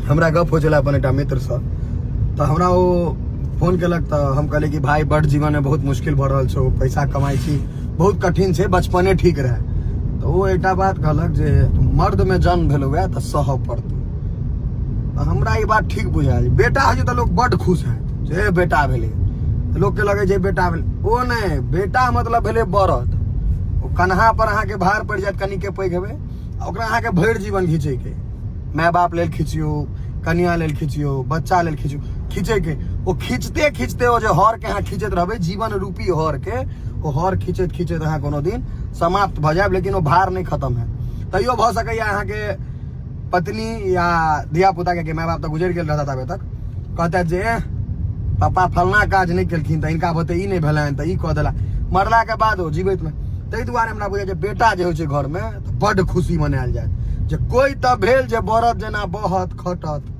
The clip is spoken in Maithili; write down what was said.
हमरा गप होइ छलै अपन एकटा मित्रसँ, तऽ हमरा ओ फोन केलक तऽ हम कहलियै कि भाइ बड जीवनमे बहुत मुश्किल भऽ रहल छौ, पैसा कमाइ छी बहुत कठिन छै, बचपने ठीक रहै। तऽ ओ एकटा बात कहलक जे मर्दमे जन्म भेलौ हए तऽ सहऽ पड़तौ। तऽ हमरा ई बात ठीक बुझायल। बेटा होइ छै तऽ लोक बड्ड खुश हैत जे बेटा भेलै, लोकके लगै छै बेटा भेलै। ओ नहि, बेटा मतलब भेलै बरद। ओ कन्हा पर अहाँके भार पड़ि जायत कनिके पैघ हेबै, आ ओकरा अहाँके भरि जीवन घिचैके, माय बाप लेल खिचियौ, कनिया लेल खिचियौ, बच्चा लेल खिचियौ, खिचैके। ओ खिचते खिचते ओ जे हरके अहाँ खिचैत रहबै, जीवन रूपी हरके, ओ हर खिचैत खिचैत अहाँ कोनो दिन समाप्त भऽ जायब, लेकिन ओ भार नहि खतम हैत। तैयो भऽ सकैए अहाँके पत्नी या धिया पुता के माय बाप तऽ गुजरि गेल रहता ताबे तक, कहता जे पापा फलना काज नहि केलखिन तऽ हिनका बुते ई नहि भेलनि तऽ ई कऽ देला मरला के बाद ओ जीवैत मे। ताहि दुआरे हमरा बुझाइ छै बेटा जे होइ छै घरमे तऽ बड्ड खुशी मनायल जायत जे कोइ तऽ भेल जे बरद जेना बहत खटत।